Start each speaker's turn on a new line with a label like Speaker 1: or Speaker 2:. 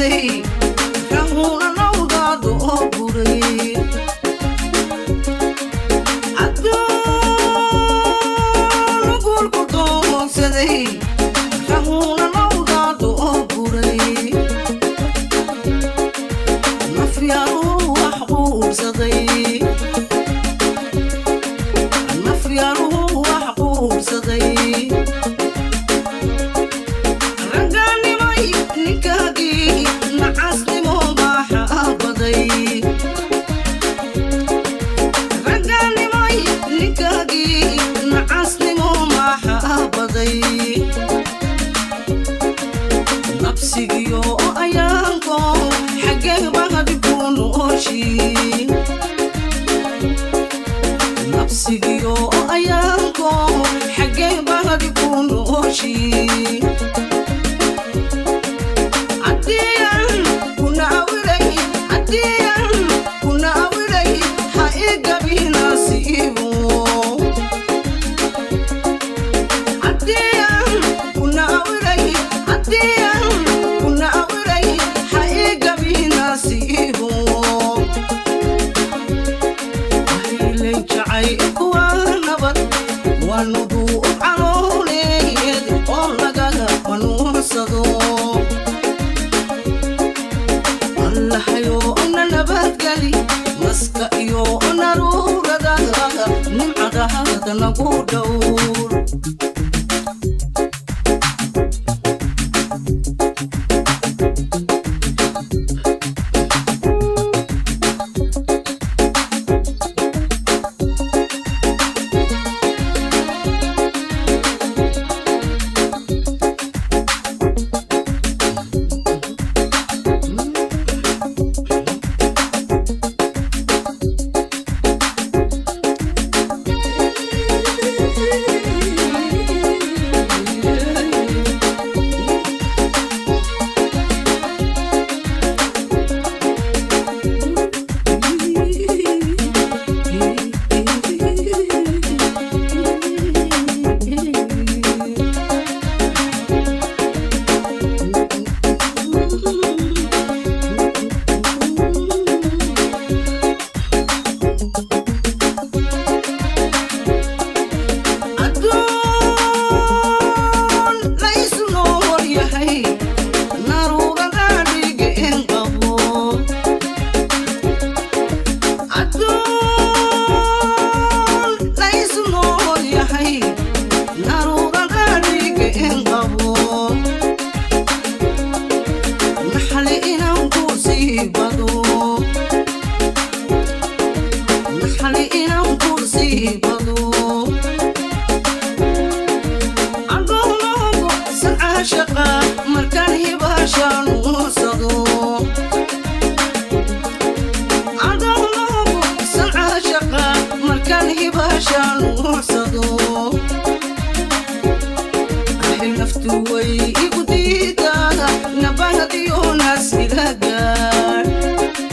Speaker 1: Doonsaday rahuuna nawdaadu oo guray adduun guulku doonsaday rahuuna nawdaadu oo guray nafyaruu wax quursaday nafyaruhu wax quursaday ragganimay ninkaagii nacasnimo maxaa baday ragganimay ninkaagii nacasnimo maxaa baday nabsigiyo ayaanko xaggee bahadi ku nooshii nabsigiyo ayaanko xaggee bahadi ku nooshii haddiian kuna awiray haddiian kuna awiray ha igabinasiibo haddiian kuna awiray haddiian kuna awiray ha igabinasiibo wahiilan jacay kuwa nabad wanudu calooleed oo lagaga manuunsado allahayo na nabadgeli maska iyo naruurada nimcadaada nagu dhowr. Adduun la isu nool yahay naruurada dhigeen qabo adduun la isu nool yahay naruurada dhigeen qabo naxali inaan ku sii bado naxali inaan ku sii bado adoonogo sancaashaqa markaan hibaashaanuusado adoonogo sancaashaqa markaan hibaashaanuursado ahi naftu way igu diidaa nabahadiyo naas ila.